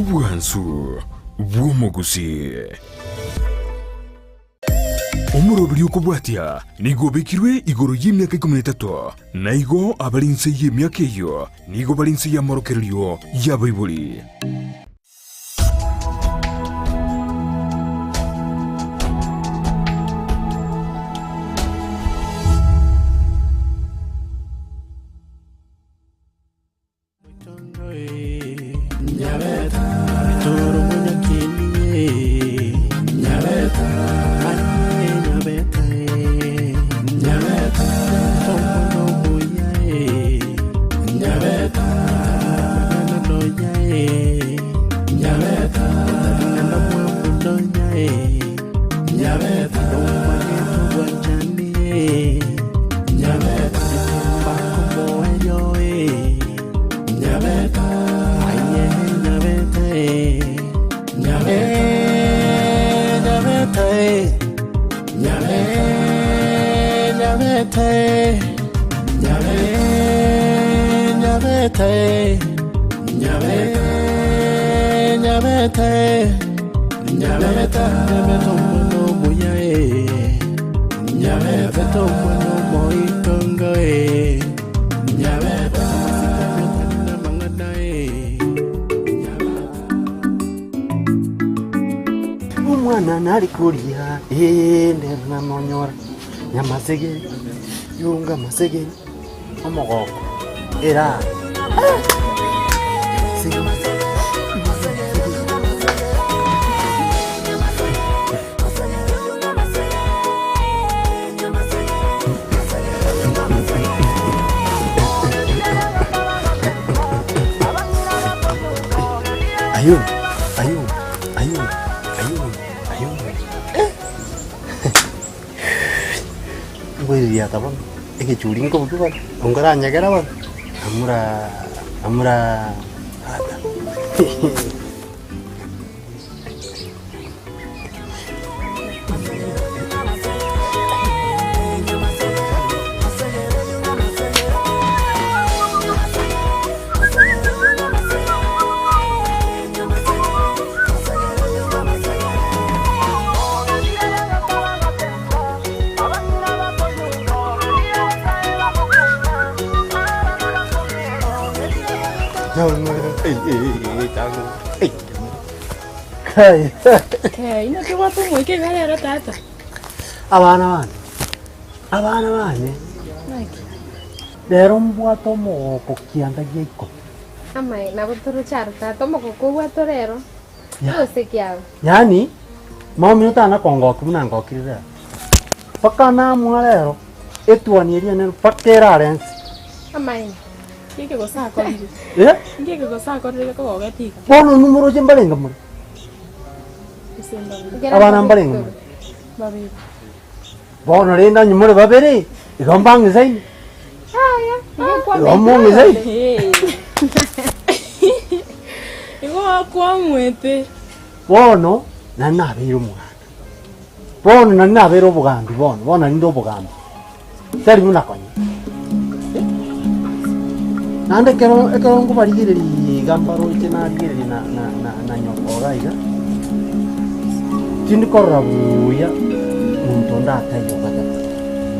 Obwansu bw'omogusii. Omoroberi okobwatia nigo obekirwe igoro y'emiaka ikomi na etato, na igo abare inse y'emiaka eyio nigo bare inse y'amorokererio y'abaibori. Omwana nare koria, ee, ndero namonyora, nyamasege, yunga amasege, omogoko, era. Ayun, ayun, ayun, ayun, ayun. Ngoiriata bono, egechuri nkobugia bono, onkoranyegera bono, amura, amura, tata. Kai. Kai, naki obwate omoika iga rero tata? Abana bane, abana bane, Naki? rero mbwate omogoko kianda gia ikomi. Amaye, nabo toroche aro tata, omogoko obwate ore ero, Ya. gose ki aba? Yaani, maomino tana kongokia buna ngokire rero. Mpaka namwa rero, etuoni eria enene mpaka erare nse. Amaene. Nki gose akorire? Eh? Nki gose akorire gekogogetia iga? Bono inwe moroche mbarenge more? Gose mbabere. Abana mbarenge more? Babere. Bono rende onye more babere, igo mbang'isaine. Igo mong'isaine. Igo okwamwete. Bono nari nabeire omoganda. Bono nari nabeire obogambi bono, bono nari nde obogambi. Tari buna konya. Naende ekero ekero nkobarigereria iga mbaroche narigereria na na na na nyoko iga iga, tindi korora buya monto onde ataiyo gatato.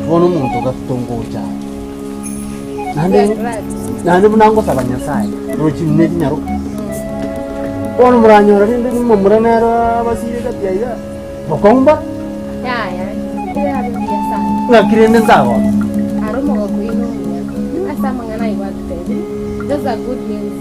Bono omonto gatato ngocha are. Naende naende buna ngosaba Nyasaye, roche ne chinyaroka. Bono moranyore rende momura nere abasire gati aiga. Bokong'u mba? Yaya, erabe mbuya sana. Ng'aki rende ntagoka? Aro omogoko oino omuya ase amang'ana aye gwatotebire. Those are good news.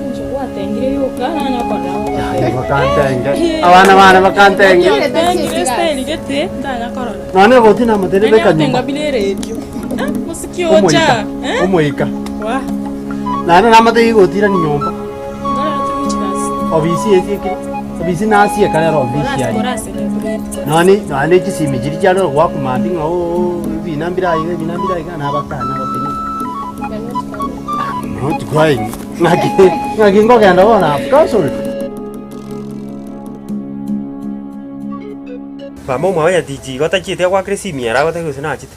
Inche gwatengire rioka nanye okorora Yaani gogotenga. bakantenge. Abana bane bakantenge. Gwatengire style gete ntanya korora. Nonye egoti namoteire Nanye beka gotenga nyomba. buna eredio. Ah, mosiki ocha. Omoika. Eh? Omoika. Wah. Naende namoteire igoti irani nyomba. Ngorora togochi gasi. Obisi esiekire. Obisi nasieka rero obisi aye. Nonye nonye chisimi chiria chiare goakwa mambia ng'a ooh ebina mbire aiga ebina mbire aiga nabakana abatenenku. I'm not crying. Ng'aki ng'aki nkogenda bono I've cancelled. Mama omwabo nyatichi igo tachieti agoakera esimi ere agotebia gose nachete.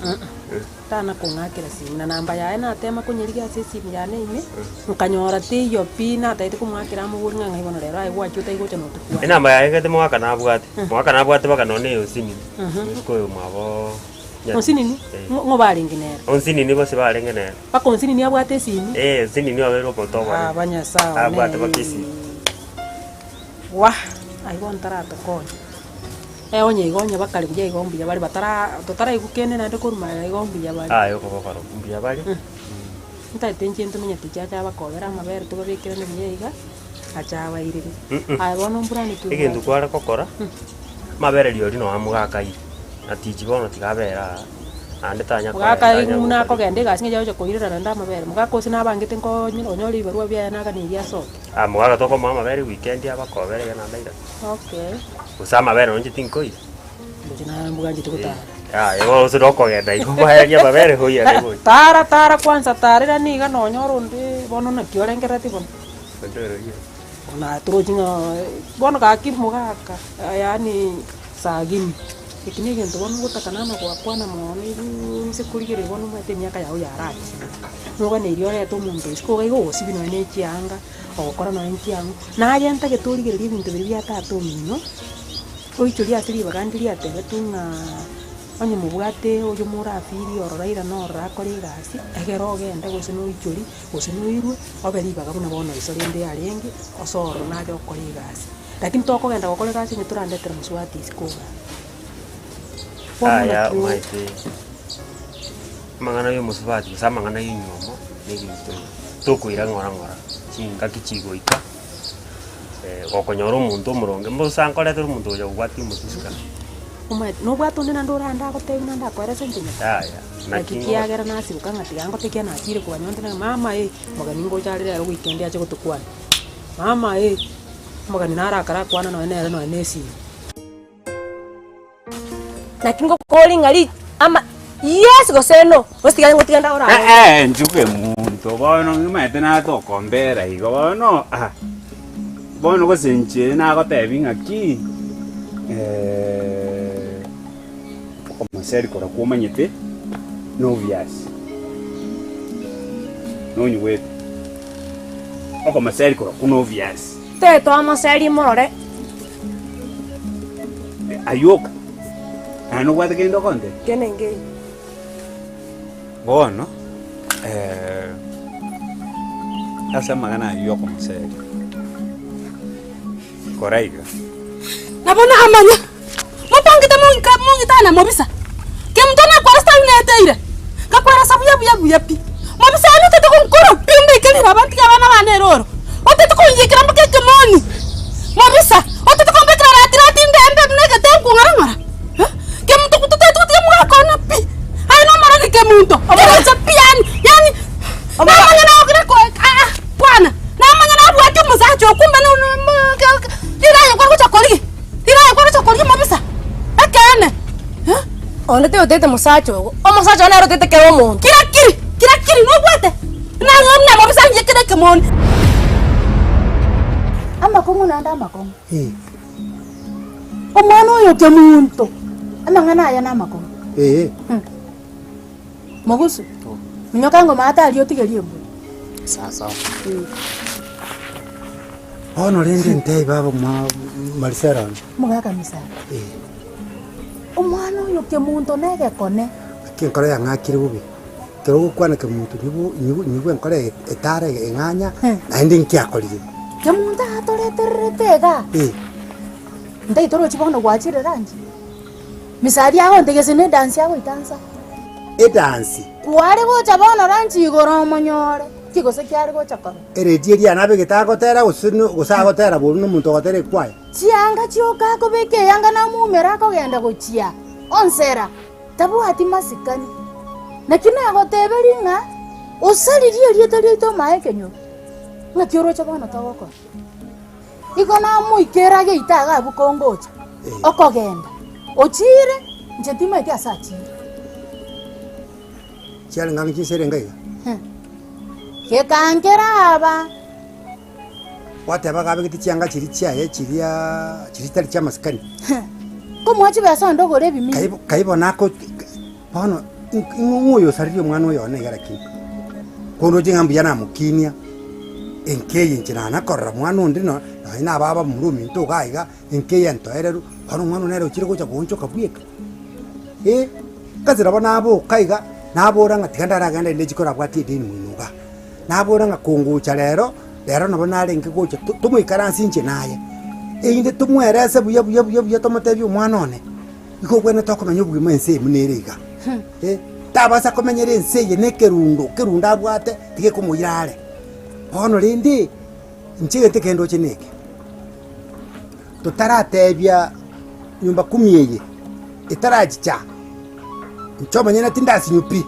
Tana kong'akera simu, na namba yaye natema konyerigia ase esimu yane ime, nkanyora teiyo pi, natagete komoakera amobori ng'a ng'ai bono rero aye gwachia otaigocha notokwane. Enamba yaye gete mogaka nabwate, mogaka nabwate mpaka nonye na eyo nsinini, omoiseke oyo omwabo Nyariki. Onsinini? Eh. Ng'o ng'o barenge nere? Onsinini bose barenge nere. Mpaka onsinini abwate esimi? Eh, onsinini obeire omonto omonene. Aba Nyasae one Abwate mpaka esimi. Wah! Aye bono taratokonya. Eh onye igo onye bakare buya igo mbuya bare batara totaraigwa kende naende korwa magega igo mbuya bare. Aye okobokora mbuya bare. Ntagete inche ntomenyete chiacha abakobera amabere tobabekerane buya iga, acha abairere. Aye bono mburani ki Egento obwate? kware gokora, amabere rirorio noo amogakaire, na tichi bono tiga abere aa, naende tanya Mogaka kogenda anya buna gokora. akogenda egasi ng'a yagocha koirera naende amabere, mogaka ase nabangete nkonye onyore ebibarua biaye naganeiri asoke. Ah, mogaka tokomoa amabere ewikendi abakobere iga naende airane. Okay. Gose amabere nonye inche tinkoira. Inche naye mbwanchete gotara. Yaya bono gose nokogenda igo kwaeria amabere oiyane gocha. Tara tara kwanza tarera niga nonyore onde bono naki orengereretie bono. Bono aye torochi ng'a bono gaki mogaka yaani sagini, eki na egento bono ogotaka nana goakwana mono iguu ase korigereria bono omanyete emiaka yago yarachire. Noganeirie orete omonto isiko iga igo ogosibia nonye na echianga. Ogokora nonya nkiang'u, naye ntagete origererie ebinto biria bia tata omino, oichorie ase ribaga ndiri riatebetwe ng'a onye mobwate oyo morafiri ororo airane ororo akore egasi, egere ogende gose noichorie, gose noirwe, obe ribaga buna bono iso rende yarenge, ase ororo naye okore egasi. Lakini tokogenda gokora egasi onye torandetere mosubati isiko igaa. Bono Aya naki o- omanyete amang'ana ya omosubati gose amang'ana ya enywomo na ebinto tokoira ng'ora ng'ora, chingaki chigoika gokonyora omonto omoronge mbosa nkoretere omonto ogocha kobwatia omotuska. Omanyete nobwate onde naende orande agotebi naende akoerese inche nyoko. Yaya, Naki naki ngo kiagera nasiboka ng'a tiga ngote ekiagera nachire kobanya onde naki mama eh, omogeni ngocha are rero weekend ache gotokwania, mama eh, omogeni naro akarakwana nonye nere nonye na esimi. Naki ngokori ng'a ri ama yes gose no, gose tiga ngotiga ndagora aro. Eh, eh, nchuke muntu bono ng'imaete natokombera igo bono ah, bono gose inche nagotebi ng'aki okomoseri korwa kwomanyete na obvious, nonyigwete, okomoseri korwa na obvious. Tetoa moseri morore. Ayio oka, naende nobwate kende okontebia? Kende nkeiyo. Bono ase amang'ana ayio yokomoseria, kora iga. Nabo namanya, mopangete monka mong'itana mobisa, kemonto nakwara sitari neteire, ngakweresa buya buya buya pi. Mobisa one otete gonkora pi mbeke riraba ntige abana bane ere oro, otete konyiikera mpaka ekemoni, mobisa, otete kombekera rati rati ndembe buna egete nkong'ara ng'ora eh, kemonto totagete gotiga mogaka one pi, aye nomorogi kemonto, kerecha pi yaani yaani namanya nagokira ko aa kwana, namanya nabwati omosacha oo kumbe riria aye kwagocha korigia, riria aye kwagocha korigia mobisa, ekeene eh. Onde taiotete mosacha ogo, omosacha one nere otete kera omonto. Kira kiri, kira kiri, nobwate? Nang'o buna mobisa ngiye kera ekemoni. Amakong'u naende amakong'u. Omwana oyo kemunto, amang'ana aya namakong'u. Mogusu, minyoka ngoma atari otigerie embura. Sawa. Bono rende ntebi baba mwa Marisela one. Omogaka Misaka. Omwana oyo kemunto negekone. Naki enkoro yang'akire bobe, ekero ogokwana kemunto nyigu nyigu nyigwe enkoro eye etara eng'anya, naende nki akorire. Kemunto atoretererete igaa, ntaitorochi bono gwachire rangi. Misari agontegesia ne edansi agoitansa. Edansi? Kware gocha bono ranchi igoro omonyore, ki gose kiare gocha koba? Eredio eria nabegete agotera gose gose agotera boru na omonto ogotera ekwaya? Chianga chioka akobeka eyanga namoumera akogenda gochia onsera, tabwati masikani. Naki nagoteberie ng'a osaririe erieta riaito omae ekenyoro, ng'aki oroche bono togokora? Igo namoikera geita iga abwo kongocha, okogenda, ochiire, inche timaeti ase achiire. Chiarenge ang'e chinsa erenge iga? Gekankera aba. Gwateba iga abegete chianga chiria chiaye chiria chiria chitari chi'amasikani. Komoa chibesa onde ogore ebimiri. Kai bono ako bono. Ing'o oyo osaririe omwana oyo one iga lakini? Kondoche ng'a mbuya namokinia, enka eye inche nana korora mwana onde no nonye na ababa momura ominto iga iga, enka eye entoereru, bono omwana one nere ochire gocha goonchoka bweka. Eh, gose nabo naboka iga, nabora ng'a tiga ndaragende rende chikoro abwati edeni moino igaa. Nabora ng'a kongocha rero, rero nabo narenge gocha to tomoikaranse inche naye, erinde tomoerese buya buya buya buya tomotebie omwana one, Igo ogwenerete okomenya obogima ense eye buna ere iga. Eh, tabasa komenyera ense eye na ekerundo, ekerundo abwate tigekomoira are. Bono rende, inche egento ekende ndoche neke, totaratebia nyumba kumi eye, etarachicha, inche omonyene tindasinywa pi,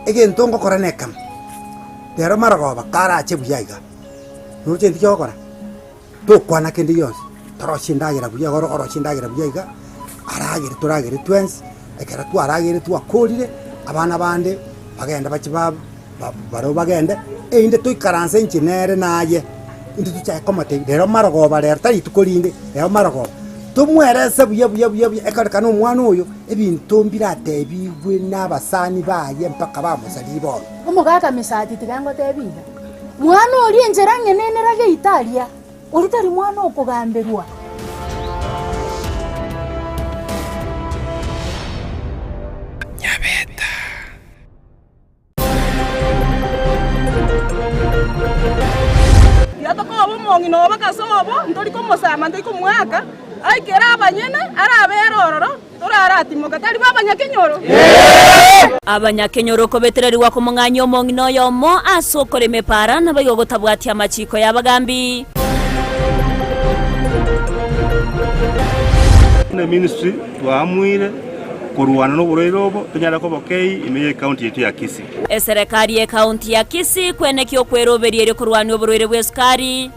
egento ngokora nekemo, rero marogoba karache buya iga, noroche gento kiogokora. Tokwana kende gionsi, torosie endagera buya iga orosie endagera buya iga, aragere toragere twensi, ekero twarageire twakorire, abana bande bagende bachie ba barabwo bagende, erinde toikaranse inche nere naye, intwe tochake komotebia rero marogoba rero tari rituko rinde, rero marogoba, tomwerese buya buya buya buya ekerorekana omwana oyo, ebinto mbiratebigwe na abasani baye mpaka bamosaririe bono. Omogaka Mesati tiga ngotebie iga. Mwana oria enchera ng'enenera geita aria, oria tari mwana okogamberwa. Nyabeta. Tiga tokoba omong'ina obo ase obo, ntori komosama, ntori komoaka, aikere abanyene, arabere ororo, Toraratimoka, tari bo abanyakenyoro? Abanyakenyoro kobetererigwa komong'anyia omong'ina oyomo ase okorema epaara, naboigo gotabwatia amachiiko y'abagambi. Buna eministry twaamuire korwana noborwaire obo tonyare kobokei ime ye county yaito ya Kisii. Eserekari ye county ya Kisii kwenekia okweroberia erio korwania oborwaire bw'esukari.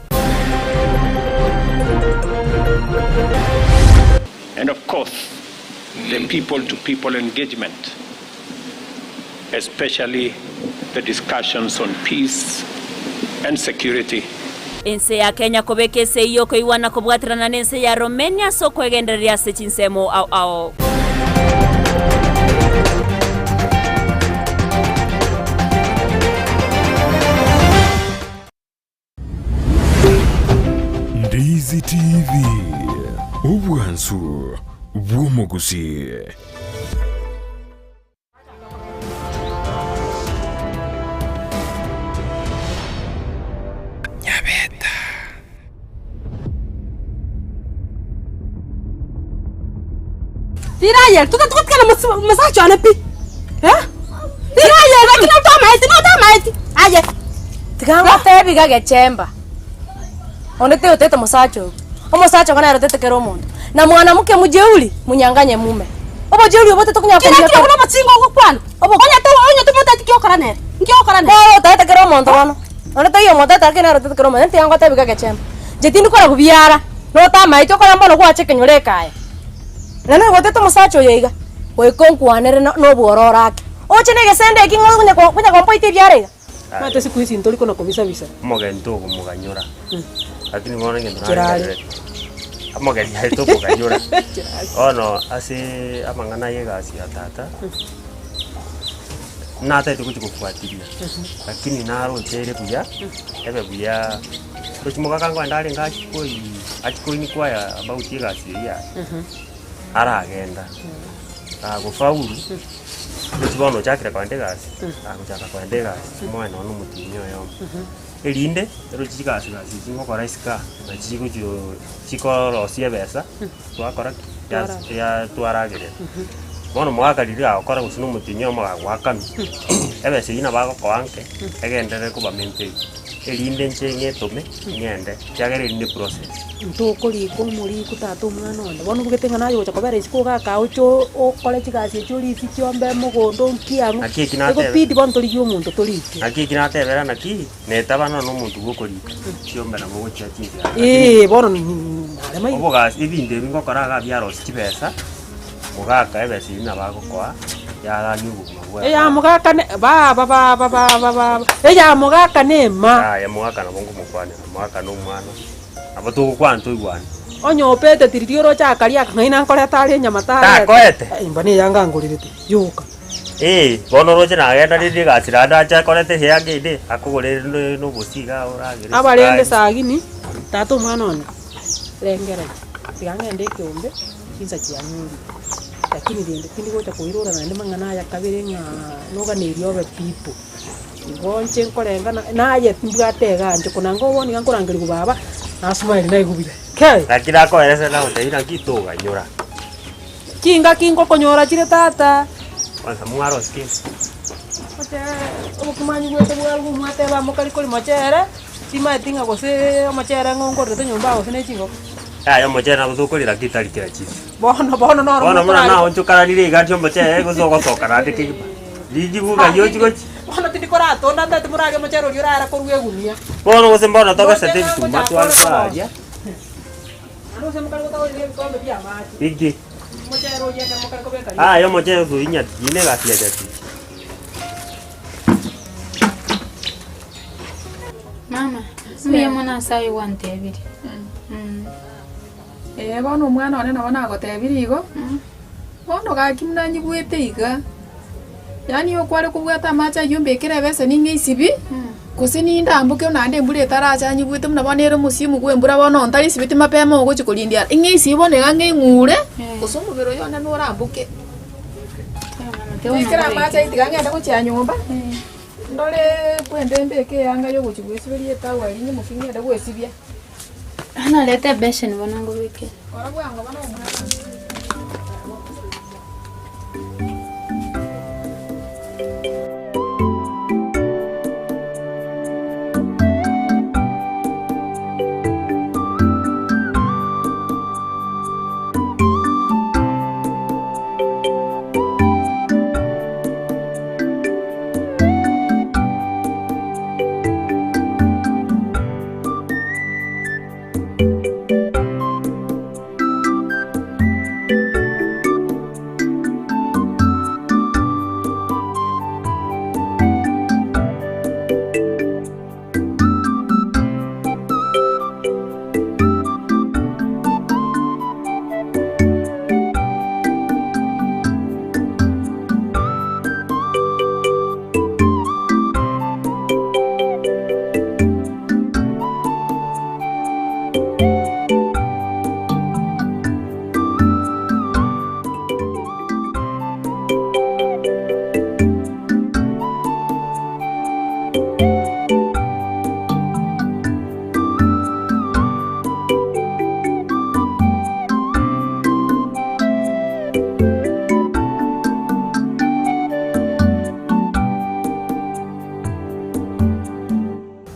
And of course the people to people engagement especially the discussions on peace and security. Ense ya Kenya kobeka esegi y'okoigwana kobwaterana n'ense ya Romania ase okwegendereria ase chinsemo ao ao. Ndizi TV, obwansu bw'omogusii. Nyabeta. Tiraye, tuta tukutikana musacha one pi. Eh? Tiraye, lakini otamaeti, notamaeti. Aye. Tiga ngotebi iga gechemba, onde taiotete mosacha ogo, omosacha ogo nere otete kera omonto, na mwanamke mjeuri munyanganye mume. Obojeuri obo totokonyara Kera kobuya kire buna obochinga ogokwana. Onya to onya tomoteti ki okora nere. Nki okora nere? Kore otaete kera omonto bono, onde taiyo omotete lakini nere otete kera omonto, tiga ngotebi iga gechemba, inche tindi kora gobiara, notamaeti okora mbono gwacha ekenyoro eke aye. Naende nigotete omosacha oyo iga, goika onkwanere na obwororo ake, oche na egesende eki ng'a onya konya kompoita ebiara iga. Omanyete siku hizi ntori kona kobisa bisa. Omogeni tokomoganyora, lakini bono egento Kirari. narengerereti, omogeni aye tokomoganyora. Bono ase amang'ana ya egasi ya tata, natagete gochia kofuatilia, lakini naroche ere buya, ebe buya, roche mogaka nkoenda arenge achie koi achie koinquire about egasi eywo yaye, aragenda, kagofaulu. Roche bono ochakire kogenda egasi, agochaka kogenda egasi, omoe nonya na omotienyi oyomo. Erinde, roche chigasi gasi echi ngokora isiko aa, nachi chigochio chikorosia ebesa, twakora ki? Yas ya twaragerera. Bono omogaka riria agokora gose na omotienyi oyomo gagoakanwa, ebesa eywo nabo agokoa nke, egenderere koba maintained, erinde inche ng'etome, ng'ende, ekiagera eri ne process. Ntokorika omoriko tata omwana one, bono obugete ng'a naye ogocha kobera isiko iga akaoche okore chigasi echio orisia chiombe mogondo nki ang'o, Naki eki natebe. egobidi bono torigie omonto torike. Naki eki natebera naki, netaba nonya na omonto bwokorika, chiombe nabo ogochia chinsiaga. Eeh bono narema igo. Obogasi ebinto ebi ngokora iga biarosia chibesa, mogaka ebesa eyio nabo agokoa, yarania obogima bwaye. Eya mogaka ne baba baba baba baba, eya mogaka nema. Yaya mogaka nabo ngomokwanera, mogaka na omwana. Nabo togokwana toigwane. Onye opete tiriria oroche akaria akang'aina nkoreta are enyama tareta. Takoete. Imba neyanga angorerete yoka. Eh, bono oroche nagenda rende egasi naende ache akorete eyanga ende, akogorere na obosie igaa oragere Abarende esukari. sagini, tata omwana one, rengereria, tiga ng'ende ekeombe, chinsa chianyurire, lakini rende tindi gocha koirora naende mang'ana aya kabere ng'a noganeirie obe people. Igo inche nkorenga na naye timbwate egancho konanga bono iga nkorangerigwa baba, nasmile naigwa buya kei. Naki nakoeresa nagotebia naki toganyora. Chingaki ngokonyora chire tata. Kwanza mwarosi kei. Obokima nyigwete bwarugwa mwateba mokari koria mochere, timanyeti ng'a gose omochere ng'o nkorerete nyomba gose ne chingoko. Yaya omochere nabo tokoria lakini tari kera chinsa. Bono bono noro Bono buna mokorari. naonchokananire iga nti omochere gose ogosoka naende kegima. Rigibu ng'ai ochia gochia. Bono tindi koratonda ntaete morarie omochere oria orara korwa egunia. Bono gose mbono togesete ebituma tware twaria. Inki? Aye omochere osoinya tiki na egasi ya jatiki. Mama, mbuya mono ase ayio gwantebirie. Ee bono omwana one nabo nagotebirie igo, bono gaki buna nyigwete iga, yaani okware kobwata amache aywo mbekere ebeseni ng'a isibi, gose nindamboke naende embura etaracha nyigwete buna bono ere omosimu bwa embura bono ntarisibeti mapema ogochi korindia ara, ing'a isibi bono iga ng'a eng'ure, gose omobere oyo one noramboke. Mbekere amache aywo tiga ng'ende gochia nyomba, ndore kwende mbeke eyanga ya ogochi goesiberia etowel nyimokie ng'ende goesibia. Narete ebesheni bono ngobekere. Kora bwango bono omwana.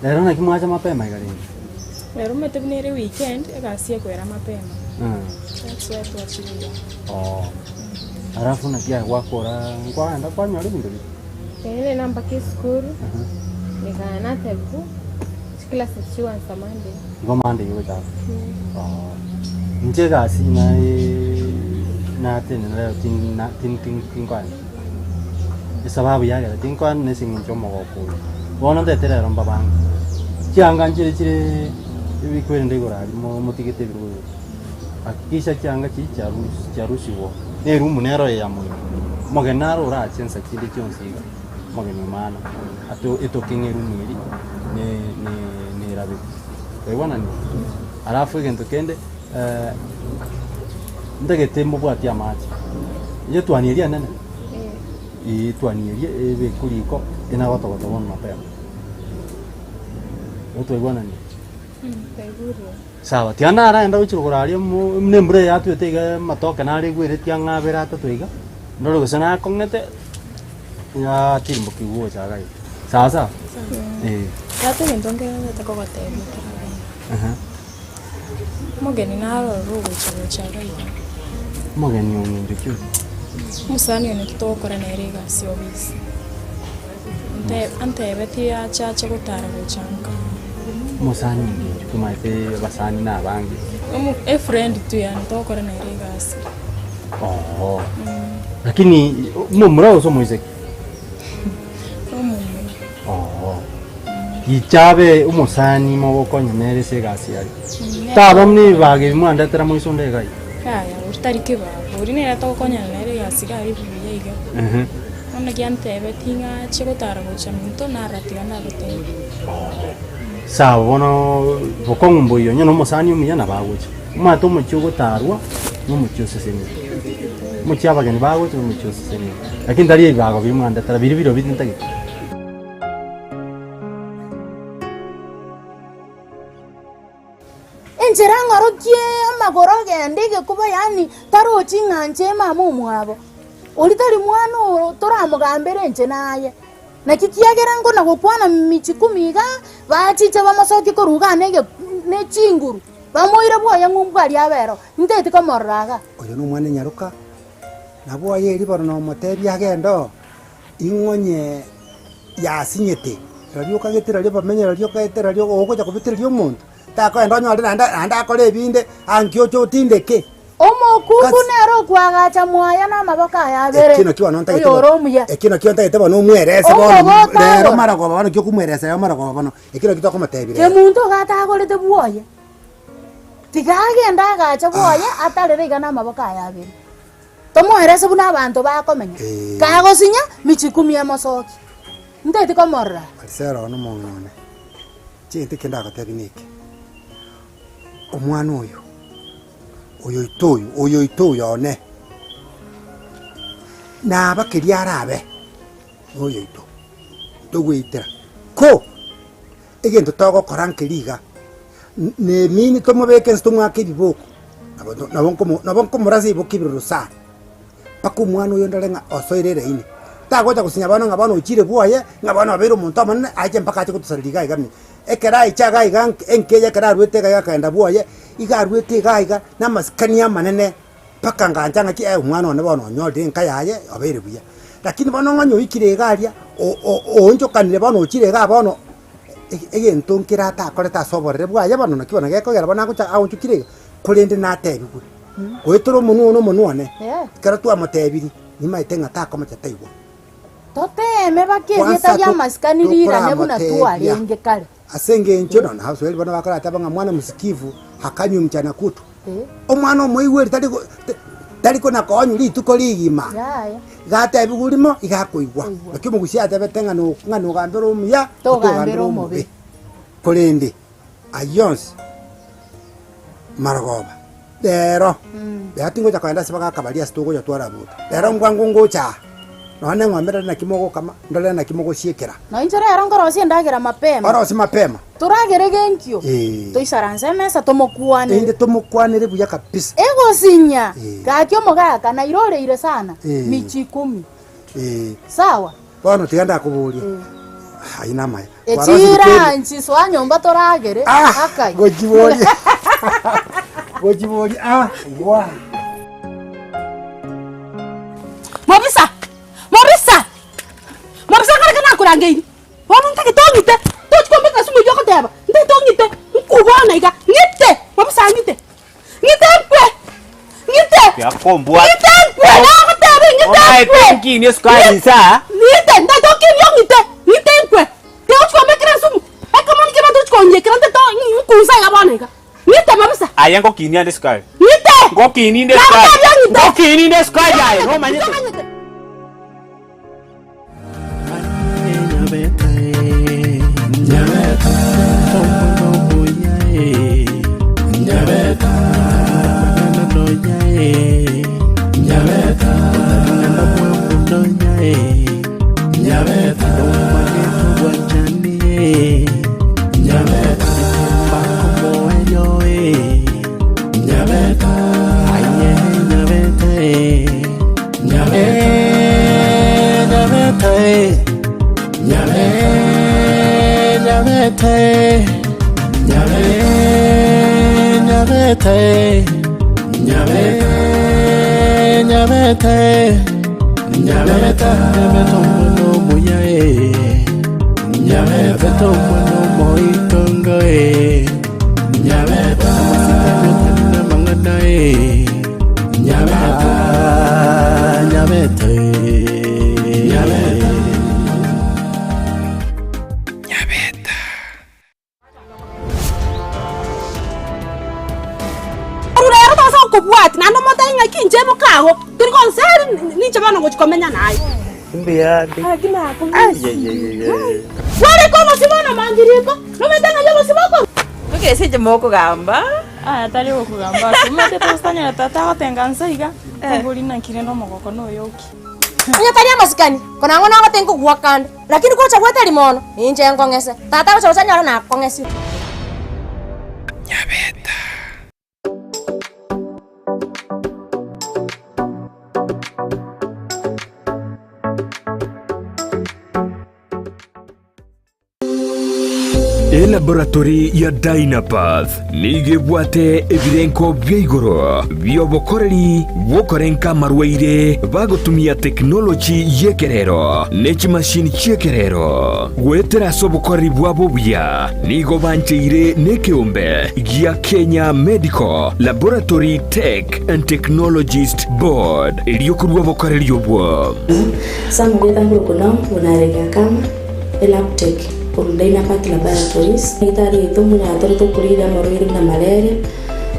Rero naki mwacha mapema iga rende? Rero omanyete buna ere weekend, egasi ekoera mapema. Mm. That's why twachire iga. Oh. Alafu naki aye gwakora nkwagenda kwanyora ebinto biria? Eeh nere mpaka esukuru, nikaa natebiwa, chiclasses chigoansa Monday. Igo Monday ogochaka? Oh. Inche egasi naye natenena rero tin- na- tin- tin- tinkoenda. Esababu yagera tinkoenda nase eng'encho omogoko oyo. Bono ntete rero mbabange, chianga nchire chire ebikwerende igoro aria mo motigete ebirogo igoro. Hakikisha chianga chiria chiarusi chiarusigwa, na eroom nero eye ya moino. Omogeni naro orache nsa chinde chionsi iga, omogeni omana, ato etoke ng'a eroom eria ne ne nerabe. Twaigwananire? Alafu egento kende. Ntagete mobwatie amache, etwani eria enene, ee etwani eria ebekwe riko enagotogota bono mapema. Igo twaigwananire? Sawa, tiga naraenda gochia rogoro aria mo buna embura eye yatwete iga amatoke nare egwereti ang'e abere atato iga, ndore gose nakong'ete, yatirimbokia gocha iga iga. Sawa sawa? Eeh. Tata egento nkerente kogotebia otaragenda. Ehe. Omogeni narorire ogocha gocha iga iga. Omogeni ong'incho ki oyo? Omosani one titogokora nere egasi obisi. Ante- Antebetie ache ache gotara gocha nka. Omosani ong'incho ki omanyete abasani na abange? Omo- Efriend tu yaani togokora nere egasi. Oo. Lakini omomura gose omoiseke? Omomura. Oo. Gicha abe omosani mogokonya nere ase egasi yaye. Taba buna ebibaga ebi mwandetera moise onde iga iga. Yaya, oria tari kebago, oria nere togokonyana nere egasi iga aria buya iga. Ehe. Bono giantebetie ng'a achie gotara gocha minto narora tiga ndagotebie. Sawa bono bokong'u mboiyo onye na omosani omuya nabo agocha. Omanyete omochie ogotarwa na omochie osesenigwe. Omochie abageni bagocha na omochie osesenigwe. Lakini tari ebibago biria mwandetera biria birobio tintageti. Enchera ng'orokie amagoro ogende egekuba yaani tarochi ng'a inche mama omwabo, oria tari mwana oo toramogambere inche naye. Naki kiagera nkona gokwana michikumi iga, bachiche bamosokie korwa igaa na ege ne chinguru, bamoire bwoye ng'umbu aria abere oo, nteti komorora igaa. Oyo nomwana enyaroka, nabo oye ribono nomotebia agende oo, ing'onye yasinyete, rirorio okagete rirorio bamenye rirorio okagete rirorio ogocha kobitereria omonto, takoenda onyore naende naende akore ebinde, ankio oche otindeke. Omokungu nere okoagacha mwaye namaboko aye abere, Ekio nakio bono ntagete oyore omuya. Ekio nakio ntagete bono omwerese bono Omobe otagora. rero marogoba bono ekio okomweresa rero marogoba bono, ekio nakio tokomotebia rero. Kemunto iga atagorete bwoye, tiga agende agache bwoye atarere iga namaboko aye abere. Tomoerese buna abanto bakomenya, kagosinya michikumi emosoki, nteti komorora. Marisela one omong'ina one, chiaito eke ndagotebie neke, omwana oyo, oyoito oyo, oyoito oyo one, naba keria arabe, noyoito, togoitera, ko egento togokora nkeri iga, nemini tomobeke nse tomwake ebiboko, nabo to nabo nkomo nabo nkomorasa ebiboki ebiroro sana, mpaka omwana oyo ndore ng'a osoire eraini. Tagocha gosinya bono ng'a bono ochire bwoye, ng'a bono obeire omonto omonene, ache mpaka ache gotosareria iga iga mia. Ekero aicha iga iga nk enka eye ekero arwete iga iga akagenda bwoye, iga arwete iga iga, na amasikani amanene, mpaka ngancha ng'aki eh omwana one bono onyorire enka yaye, obeire buya. Lakini bono ng'a onye oikire iga aria, o- o- oonchokanire bono ochire igaa bono, egento nkere atakorete ase oborere bwaye bono naki bono gekogera bono agocha aonchokire iga, korende natebigwe, goetera omonwa one omonwa one, ekero twamotebirie, nimaete ng'a takomocha taigwa. Toteeme baka erieta Kwanza ri'amasikani riirane buna tokoramotebia twarenge kare. ase engencho nonya abaswahili bono bakorateba ng'a mwana msikivu hakanywi mchana kutwa. Omwana omoigweri tari go tari kona koonywa rituko rigima, Yaya. iga atebiwe rimo iga akoigwa. Naki omogusii atebete ng'a no ng'a nogambera omuya, Togambera togambera omobe. omobe. Korende ayio onsi marogoba, rero, rero tingocha kogenda ase bagaka baria ase togocha twarabuta, rero mbwango ngocha aa, nonya na eng'ombe ndore naki mogokama, ndore naki mogosiekera. Na inche rero nkorosia endagera mapema. Orosie mapema. Toragere genkio, Ee. toisaranse emesa tomokwanere. Erinde tomokwanere buya kabisa. Egosinya, Ee. gaki omogaka nairoreire sana, Ee. michi ikomi. Ee. Sawa? Bono tiga ndakoborie, ayio namaya. Kwarosire Echira keri- nchisoa nyomba toragere, Ah, akai. gochiboria. Gochiboria, ah, wa. Mobisa! Mobisa! Mobisa nkareke nakorangeiri. Bono ntagete ong'ite, tochi kombeka ase omoyio ogoteba, ntagete ong'ite, nkobwana iga, ng'ite, mobisa ng'ite, ng'ite nkwe, ng'ite, Tiakombwata. ng'ite nkwe, nagotebia ng'ite Omaete nkwe, nkinie esukari inse aa. ng'ite, ntagete okinie ong'ite, ng'ite nkwe, tigochi kombekera esumu, ekemonia kiabanto ochi konyekera ntagete nkunsa iga bono iga, ng'ite mobisa. Aye ngokinia ande esukari. Ng'ite! Ngokinia inde esukari. Nagotebia ng'ite! Ngokinia inde esukari aye, nomanyete. Nomanyete. Korwa rero tosa gokobwatia, naende omotebie ng'a inche boka agwo, tori gonseri ninche bono ngochia komenya naye. Mbuya ande. Gaki nakobusirie. Ayayayaya. Kwareka obosio bono mambia riko, nomanyete ng'a obosio bokong'a. Tokere inche mokogamba. Aya tari gokogamba ase omanyete togositanyora tata agotenga nse iga, obori naki rende omogoko noyo oki. Onye tari amasikani, korang'o nagote nkogwaka ande, lakini gocha gweteri mono, ninche nkong'ese. Tata agocha gocha anyore nakong'esire. Elaboratory ya Dynapath nigo ebwate ebirenko bia igoro bi'obokoreri bw'okorenka amarwaire bagotumia tekinoloji y'ekerero ne chimashini chi'ekerero. Goetera ase obokoreri bwabo obuya nigo bancheire nekeombe gia Kenya Medical Laboratory Tech and Technologist Board erio korua obokoreri obwo. Samugeta nkorokwa Naomi buna Akama, Elabtech, korwa Dynapath Laboratories. Daktari oito buna tore tokorigia amarwaire buna malaria,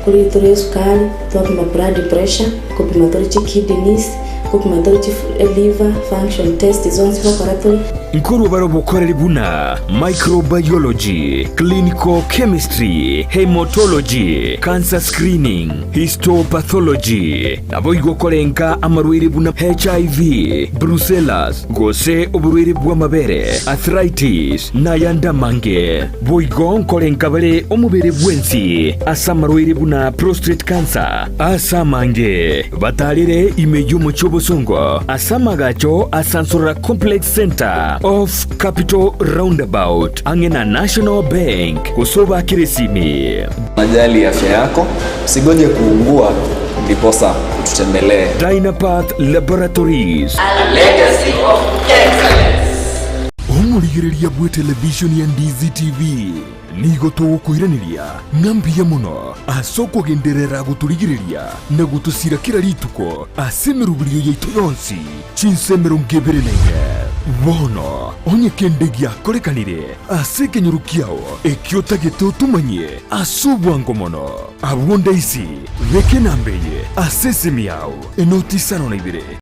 korigia tore esukari, twapima blood pressure, kopima tore chikidneys, kopima tore chi liver function test zonsi gokora tore. Nkorwa bare obokoreri buna microbiology, clinical chemistry, haematology, cancer screening, histopathology, naboigo korenka amarwaire buna HIV, brucellas, gose oborwaire bw'amabere, arthritis, na ayande amange. Boigo nkorenka bare omobere bwensi ase amarwaire buna prostate cancer, ase amange batarire ime y'omochie obosongo ase amagacho a Sansorora Complex Centre off Capital Roundabout ang'e na National Bank gose obakere esimi. Unajali afya yako, usigoje kuungua ndiposa ututembelee. Dynapath Laboratories. A legacy of excellence. Omorigereria bw'etelevishoni ya Ndizi TV, nigo togokoiraneria ng'a mbuya mono ase okogenderera gotorigereria na gotosira kera rituko ase emeroberio yaito yonsi chinsa 24. Bono onye kende giakorekanire ase ekenyoro kiao ekio otagete otomanyie ase obwango mono, abwo ndaisi beka enamba eye ase esimi yao, enoti isano na ibere.